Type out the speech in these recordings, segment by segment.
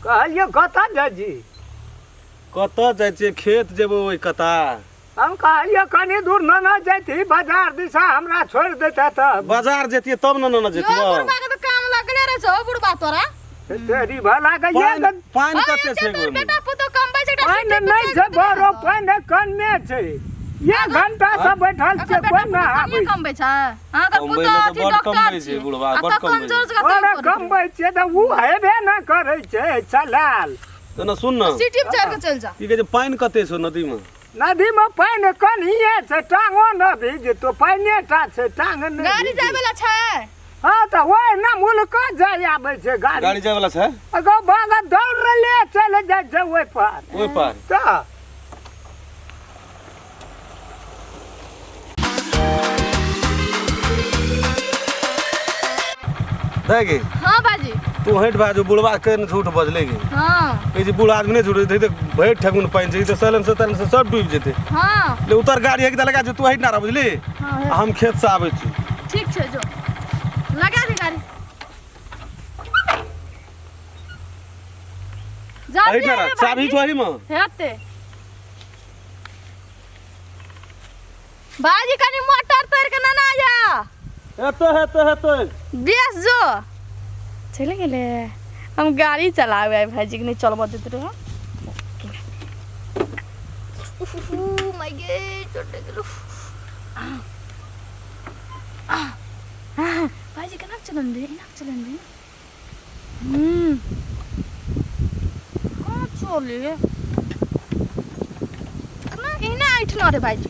कहलियौ कतऽ जाइ छी? कतऽ जाइ छियै? खेत जेबै ओहि कता। हम कहलियौ कनी दूर न न जैती बाजार दिशा हमरा छोड़ि देता तऽ। बाजार जैतियै तब ने न यो जैतियै। बुढ़बा के तऽ काम लगले रहै छौ बुढ़बा तोरा। तेरी भला के ये पानि पानि अरे कते एते छै तोर ओहिमे? बेटा पुतोह कमबै छै एकटा पानि सिटी नहि पे छै चलि बड़ो जेतै। पानि कमे छै। एक घंटा से बैठल एकर छियै बेटा कोइ ना पुतोह कमे आबै। कमबै छै। अहाँके कमबै पुतोह लए तऽ अथी बड डॉक्टर कमबै छै छै। बुढ़बा, आ बड तखन कमबै छै। जोर जगह बड़ा तब कमबै छियै तऽ ओ हेबे ना करै छै चलाल। तऽ ने सुन ने सिटी पे चढ़ के चलि जा। की कहै छै पानि कते छौ नदीमे? नदी में पानि कनिये छै टांगो न भीजतो पानिये टा छै टांग नहि गाड़ी भीजतौ। जाय वाला छै। हाँ तऽ ओहि ने मुल्क जाय आबै छै गाड़ी। गाड़ी जाय वाला छै? अगो बागा दौड़ले चलि जाइ छै ओहि पार। ओहि पार। तऽ दाइ गे। हाँ बाजी। तू हटि भए जो बुढ़वा के ने झूठ बजले गे। हाँ। कहै छै बूढ़ आदमी नहि झूठ बजतै तऽ भरि ठेहुन पानि छै ई तऽ सैलन से तैलन से सब डूबि जेतै। हाँ। ले उतर गाड़ी एक लगा जो तू हटि ना रह बुझली। हाँ, आ हम खेत से आबै छी। ठीक छै जो लगा दे गाड़ी। हटि जल्दी ना रह आबे चाबी भाईजी। छौ एहिमे। हेतै भाईजी कनी मोटर तोड़ के नना जा। हेतै हेतै हेतै। बेस जो चलि गेलै। हम गाड़ी चलाबै आइ भाईजी के नहि चलबऽ दैत रहै। माय गे चोट लागि गेलौ। भाईजी केना चलन रे? एना चलन रे? कहाँ चले? केना एना ऐठना रे भाईजी?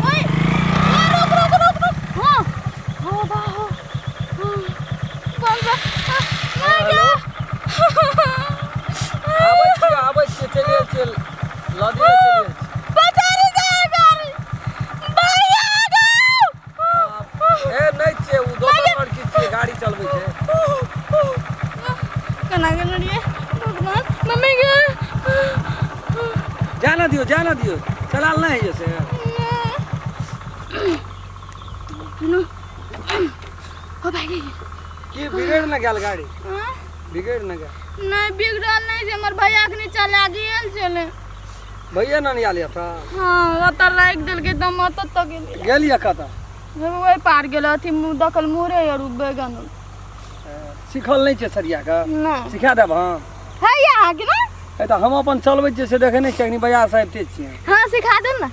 ओए, ओए, रुक रुक रुक रुक। हाँ हाँ बा हाँ हाँ बल बा मर गया। आबै छियै आबै छियै चलि गेल छियै लऽ दियौ चलि गेल छियै। बचारी जाए गाड़ी भैया गो। ए नहि छियै ओ दोसर लड़की छियै गाड़ी चलबै छै। केना गेल रहियै भगवान मम्मी गे। जाय ने दियौ जाय ने दियौ चलाल नहि होइए से। ओ भाई गे। की बिगड़ि ने गेल गाड़ी? हाँ? बिगड़ि ने गेल? नहीं बिगड़ल नहीं छै हमर भैया अखनी चला गेल छलै। भैया ने आयल यऽ तऽ? हाँ ओतऽ राखि देलकै तऽ हम ओतऽ तक गेलियै। गेल यऽ कतऽ? ओहि पार गेल अथी मुँह दखल मुरे और बैगन। सिखल नहि छै सरिया के? नहि। सिखा देब हम? है अहाँके ने? ए तऽ हम अपन चलबै छियै से देखै नहि छियै अखनी बाजार से आबिते छियै। हाँ सिखा दे ने।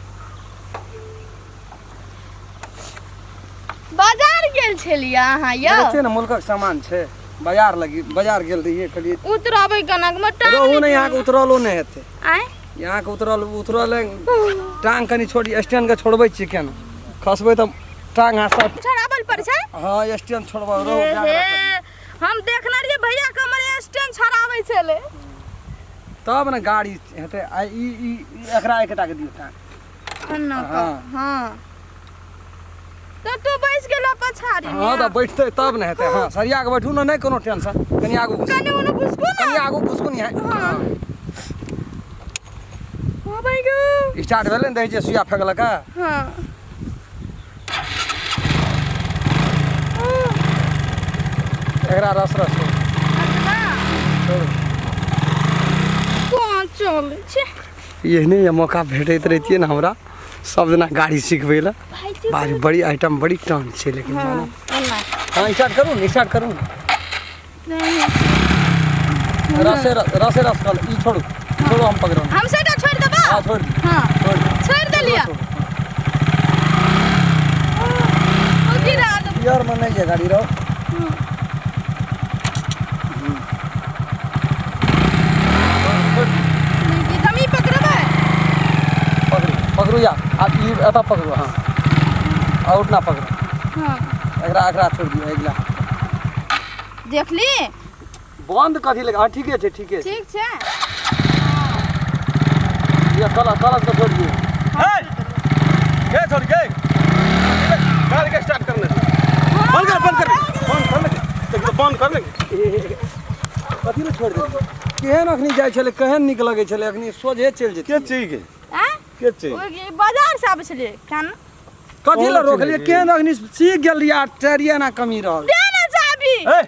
बाजार गेल छलियै अहाँ यौ? देखै छियै ने मुल्कक सामान छै बाजार लगी बाजार गेल रहियै कहलियै उतरबै केना के टांग रहू नहि अहाँके उतरलो नहि हेतै। आँय? अहाँके उतरल उतरल टांग कनि छोड़ि स्टैंड के छोड़बै छियै केना खसबै तऽ टांग हाथ सब छोड़ाबल पर छै। हाँ स्टैंड छोड़बै रहू हे बैग हे, राखल। हम देखने रहियै भैया के हमर स्टैंड छोड़ाबै छलै। तब ने गाड़ी हेतै। आ ई ई ई एकरा एकटा के दियौ टांग। एना कऽ, हाँ। हाँ। तऽ तू बैस गेल पछाड़ी में। हाँ तऽ बैठतै तब ने हेतै। हाँ सरिया के बैठू ने नहि कोनो टेंशन। कनि आगू घुसकू। कनि ओने घुसकू ने। कनि आगू घुसकू ने। हाँ। ओ भाई गो। स्टार्ट भेलै ने देखै छियै सुइया फेकलक। हाँ। एकरा रस रस छोड़ू। कोन चलै छै? एहने ये मौका भेटैत रहितियै ने हमरा सब दिना गाड़ी सिखबै लए। बारी बड़ी आइटम बड़ी टान छै लेकिन हाँ, मानो। हाँ स्टार्ट करू ने स्टार्ट करू ने। रसे रसे रस कल ई छोड़ू छोड़ू हम पकड़ू। हम सेटा छोड़ देबा? हाँ छोड़ दियौ। हाँ छोड़ दियौ। छोड़ देलियै। ओ गिरा दे। गियर में नहीं है गाड़ी रहो। हम ई पकड़बै? पकड़ू पकड़ू या आब ई एतऽ पकड़ू। हाँ आउट ना पकड़ू। हाँ एकरा एकरा छोड़ दियौ अगिला। देखली बंद कथी लगे? हाँ ठीके छै ठीके छै। ठीक छै। ये कलश कलश के छोड़ दियौ। हे के छोड़ के गाड़ी के स्टार्ट करने दे। बंद कर बंद कर बंद कर ले। बंद कर ले। कथी ले छोड़ दे? केहन अखनी जाइ छलै, केहन नीक लगै छलै, अखनी सोझे चलि के जेतियै। छी गे? आँय? के छी? ओ बाजार से आबै छलियै खाना। कथी लए रोकलियै? केहन अखनी सीख गेलियै आ टायरिये एना कमी रहल। दे ने चाबी। ए,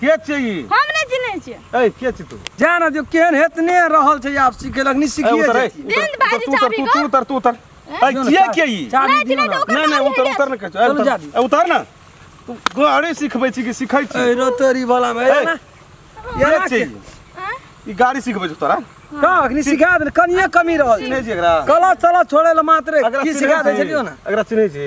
के छी ई? हम नहि चिन्है छियै। ए, के छी तू? जा ने दियौ, केहन हेतने रहल छै आब सीखै लए, अखनी ए, सीखिए उतर, ए, जेतियै। दिन उतर, भाइजी तू उतर, चाबी तू गो। तू उतर, तू उतर। ए, दियौ ने, के के ई? चाबी नहि दियौ चिन्है ने। तऽ ओकर नहीं नहीं गाड़ी उतर है। उतर ने कहै छौ। ए, चलू उतर। जा दी। ए, उतर ना। तू गाड़ी सिखबै छी कि सिखै छी? ए रोतरी वाला में ए, ना के छी ई? आँय? ई गाड़ी सिखबै छौ तोरा? का अखनी सिखा देने, कनिये कमी रहल चिन्है छै। छी एकरा? कलच तलच छोड़ै लए मात्रे एकरा की चिन्है सिखा दै छी? छलियौ ने? एकरा चिन्है छी?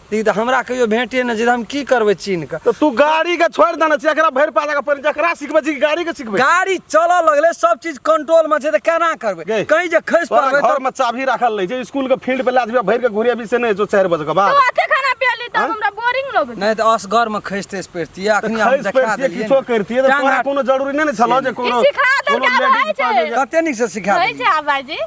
ई तऽ हमरा कहियो भेटे नहि छै, तऽ हम की करबै चिन्ह कऽ? तऽ तू गाड़ी के छोड़ि देने छी, एकरा भरि पाजा के पड़ि, एकरा सिखबै छी कि गाड़ी के सिखबै छी? गाड़ी चलऽ लगलै, सब चीज कंट्रोल में छै, तऽ केना करबै? गे, कहीं जे खसि तोरा पड़बै घर तऽ में चाभी राखल रहै छै, स्कूल के फील्ड पे लए जेबही, भरि के घुरि अबही से नहि जो 4 बजे के बाद। तू अते खाना पियली तब हमरा बोरिंग लगै। नहि तऽ असगर में खसि तसि पड़तियै, तऽ अखनी हम खसि देखा पड़तियै, देलियै किछो ने। करितियै तऽ टांग तोरा हाथ- कोनो जरूरी नहि ने छलौ जे कोनो ई सिखा कोनो देलकै, आब लेडीज होइ छै। पास जे- कते नीक से सिखा होइ देलियै। छै आब भाइजी।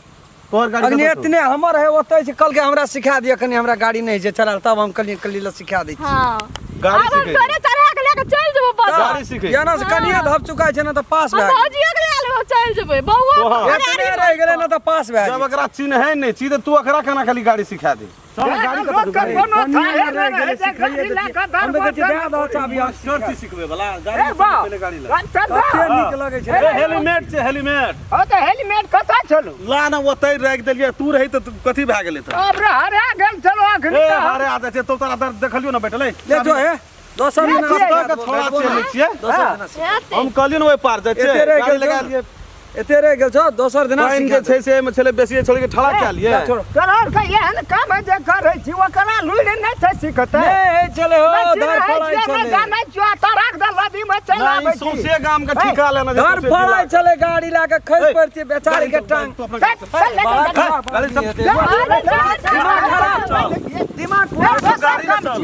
तोहर गाड़ी अखनी कतऽ छौ? एतने हमर है ओतै छै, कल के हमरा सिखा दिअ, कनी हमरा गाड़ी नहि छै चलायल, तब हम कनी कली लए सिखा दै छी। हाँ। गाड़ी आब हम सीखै तोरे चढ़ा के लए के चलि जेबौ बाजार। गाड़ी सीखै एना से कनिये धप चुकाइ छै ने तऽ पास हम भए गेल। भौजियो के लए लेबौ, चलि जेबै। बौआ तोहर। एतने रहि गेलै ने तऽ पास भए जब गेल। एकरा चिन्है नहि छी तऽ तू एकरा केना खाली गाड़ी सिखा दे? चल, गाड़ी कतऽ छौ? गाड़ी कोनो कनिये थाहे रहि नहि गेलै, रहै छै, सिखाइए गाड़ी लए देतियै। कऽ हम तऽ कहै छियै, दरबर दए दहो चाभी, हम मास्टर छी सिखबै बला, ए गाड़ी बा, पहिले गाड़ी ला। चल कते दो। नीक लगै छै। ए, हेलमेट छै, हेलमेट। हो तऽ हेलमेट कतऽ छलौ? ला ना, ओतै राखि देलियै, तू रही तऽ कथी भए गेलै तऽ? आब रे हरा गेल छलौ अखनी ए, तऽ। हरे आ जाइ छै, तो तोरा दर्द देखलियौ ने बैठल, ए, ले जो हे, दोसर दिना कतऽ सिखा के देबो, छोड़ा बैठबो छियै, ने। नहि छियै? दोसर दिना सिखा हेतै। हम कहलियै ने ओहि पार जाइ छियै, एते रहि गाड़ी गेल लगा छौ। लियै। एते रहि गेल छौ, दोसर दिना पानि सिखा जे छै से एहिमे छलै बेसी, छोड़ि के ठड़ा कए लियै। देबो। छोड़ो। तोरा आरके एहन काम है जे करै छी, ओकरा लुरि नहि छै सिखतै। नहि होइ छलै हो, नहि धर चिन्है फड़ाइ छियै, नहि छलै। जानै छियौ, तोरा के नदीमे चलि नहि, आबै ई छी। सौंसे गाम के ठिका लेने छै, धर सौंसे फड़ाइ जिला के। छलै, गाड़ी लए कऽ खसि ए, पड़तियै बेचारी के गाड़ी टांग। तू अपना चल, चल, ले बड़ा चल, खराब गाड़ी आदमी चल। हेतै। अरे चल, चल, दिमाग खराब चल। छौ। दिमाग खराब छौ। गाड़ी ले चल।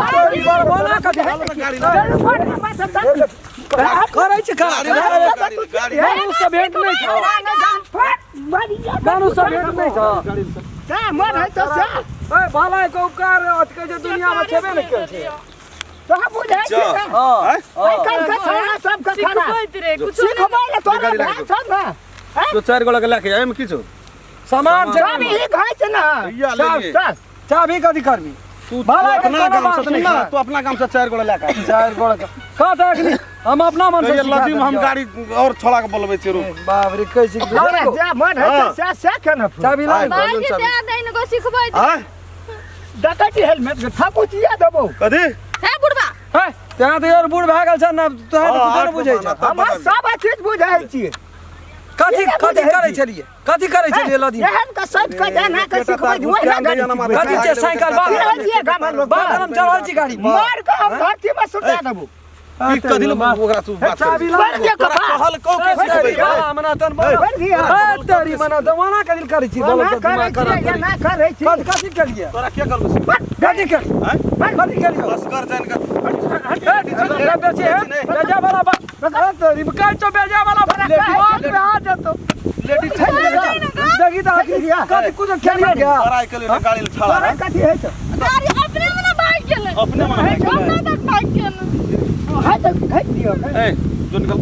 तोरी बड़ बोला कथी? गाड़ी ले चल। करै छै खराब। गाड़ी ले चल, गाड़ी ले, गाड़ी ले। दारू से भेंट नहि छौ। दारू से भेंट नहि छौ। गाड़ी ले चल। जा, मन है तऽ जा। ए, भलाइ के उपकार अटकै छै दुनिया मे छेबे ने करै छै। तोरा बुझै छी चल। ने? हँ। आँय? आइ काल्हिके छोड़ा सबके खराब। सिखबैत रे, कुछो नहि। सिखबै लए तोरा गाड़ी लए भाय के छौ ने? आँय? तो चारि गोला के लए के जा, एहिमे की छौ? सामान छै। चाभी ही घर छै ने। हैया ले चल, लिए। चल। चाभी कथी करबी? तू भलाइ के अपना कोनो गाम बात से नहि सुन ना, छै। तू अपना गाम से चारि गोला लए के आ। चारि गोड़ा के कह तऽ अखनी हम अपना मन से कहिया सिखा लदी में हम देलियौ। गाड़ी और छोड़ा के बोलबै छियै, रुक। बाप रे, कहै छी तोरा जे मन है हाँ। से से केना फूल। चाभी ला। आइ। भाइजी दए दै ने गो, सिखबैत। आँय? डकैती हेलमेट के थकुचिया देबौ। कथी? हे बुढ़बा। हे, तोरा तऽ यार बूढ़ भए गेल छ ने, तोरा तऽ हाँ, कुछो नहि आठ बुझै गो छ। माना, तब हम बता। सब चीज बुझै छियै। कथी की कथी बुझै करै छी? छलियै? कथी करै छलियै लदी में? एहन के सट के जाना के सिखबै छी, ओहिना गाड़ी सिखबै कथी छी। छै साइकिल बाप? की होइ छियै गामक लोक? बाप हम चढ़ल छी गाड़ी पर। मार के हम धरती में सुता देबौ। ई कथी लए ओकरा तू बात करै चाभी छी? ला। मार दिया तोरा कपार। कहल कौ के ए, सिखबै तेरी छै? बाला मना तन बोला। मार दिया। ए, तेरी मना तन मना कथी करै छी? ओना बोलो तऽ करै दिमाग खराब छियै या करै ना छी। करै छी। कथी कथी केलियै? तोरा के कहलकौ सिखबै? कथी केलियै? आँय? कथी केलियै? असगर जानि के ए, ए, बेसी हे, बेजा वाला बात। ए, तेरी कहै छौ बेजा वाला बात। दिमाग में आ जेतौ। लेडीज छै देखी तऽ अखनी कथी कुछो केलियै गे? तोरा आइ काल्हि गाड़ी ले छाड़ा तोरा कथी होइ छौ? गाड़ी अपने मने भागि गेलै। अपने मने भागि गेलै। अपना तक भागि गेलै। है तऽ घाटि दियौ। ए, जो निकल।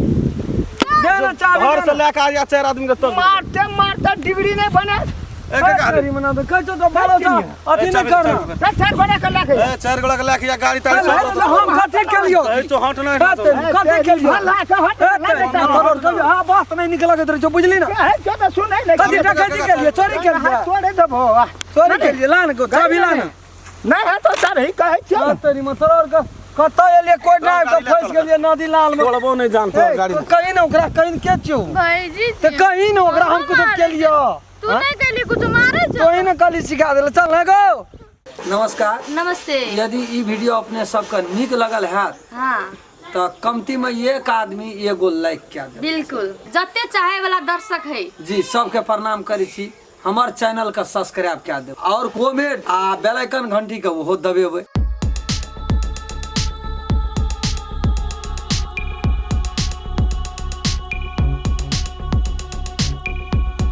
दे ने चाभी घर दे से ने। लए के आ जा चारि आदमी के तब। मारते मारते डिग्री नहि बने। ए, काका, तेरी मना तऽ कहै छौ तऽ बोलो तऽ अथी नहि करना। चल, चारि गोटा के लए के जा। ए, चारि गोला के लए के जा गाड़ी ताड़ी ए, सब। हम कथी केलियौ? ए, तो हट नहि। ए, तेरी कथी केलियौ? हल्ला के हट, ए, लए तेरी जेतै। मना तऽ कहलियौ, हाँ, बात नहि नीक लगैत रहै छौ, बुझली ने? है छौ तऽ सुनै नहि कथी छी। डकैती केलियै? चोरी केलियै? तोड़े देबो। चोरी केलियै? ला ने गो, चाभी ला ने। नहि है तऽ सर ही कहै छियौ। ए, तेरी मना तोरा आरके कतऽ एलियै? कोइ नहि आबि कऽ फँसि गेलियै नदी नाल मे। छोड़बो नहि जानतो ए, गाड़ी। कही ने ओकरा, कही ने के छियौ? भाइजी तऽ कही ने ओकरा हम कुछो केलियौ। तू नहि कहली कुछो मारै छौ। तोही ने कहली सिखा देले। चल ने गो। नमस्कार। नमस्ते। यदि ई वीडियो अपने सबके नीक लगल हैत हाँ तऽ कमती में एक आदमी एगो लाइक कए देब। बिल्कुल, जते चाहे वाला दर्शक है जी सबके प्रणाम करै छी। हमर चैनल के सब्सक्राइब कए देब और कमेंट आ बेल आइकन घंटी के ओहो दबेबै।